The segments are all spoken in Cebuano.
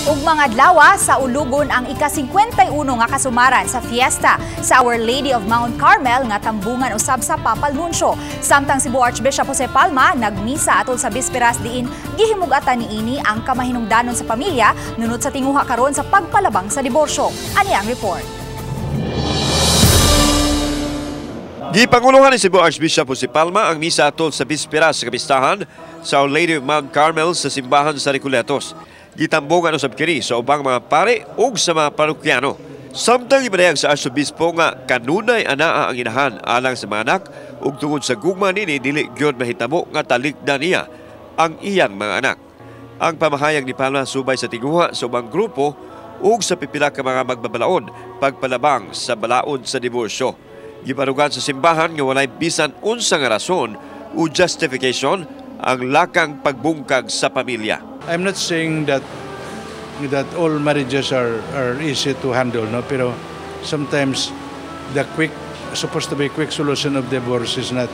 Ug mga adlaw saulugon ang ika-51 nga kasumaran sa fiesta sa Our Lady of Mount Carmel nga tambungan usab sa Papal Nuncio. Samtang Cebu Archbishop Jose Palma nagmisa atol sa bisperas diin gihimug-atan niini ang kamahinungdanon sa pamilya nunot sa tinguha karon sa pagpalabang sa diborsyo. Ani ang report. Gipanguluhan ni Cebu Archbishop Jose Palma ang misa atol sa bisperas sa kapistahan sa Our Lady of Mount Carmel sa simbahan sa Recoletos. Gitambungan usab kini sa ubang mga pare ug sa mga parokyano. Samtang ipadayag sa Arsobispo nga kanunay anaa ang inahan alang sa mga anak ug tungod sa gugma nini dili gyud mahitabo nga talikdan niya ang iyang mga anak. Ang pamahayag ni Palma subay sa tinguha sa ubang grupo ug sa pipila ka mga magbabalaod pagpalabang sa balaod sa diborsyo. Giparugan sa simbahan nga walay bisan unsa nga rason o justification ang lakang pagbungkag sa pamilya. I'm not saying that that all marriages are easy to handle, no? Pero sometimes the quick, supposed to be quick solution of divorce is not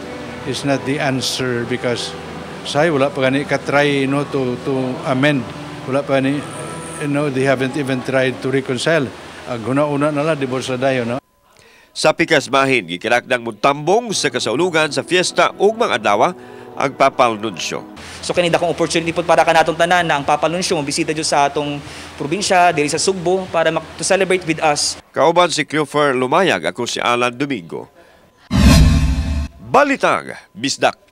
the answer because say wala pa gani ka try, no, to amend. Wala pa gani, they haven't even tried to reconcile. Ag una-una na lang, divorce na dayon, no? Sa pikas mahin, gikinakdang mutambong sa kasaulugan sa fiesta ug mga adlaw ang Papal Nuncio. So kini dakong opportunity pod para kanatong tanan na ang Papal Nuncio mobisita jud sa atong probinsya diri sa Sugbo para to celebrate with us. Kauban si Cleofer Lumayag, ako si Alan Domingo. Balitang Bisdak.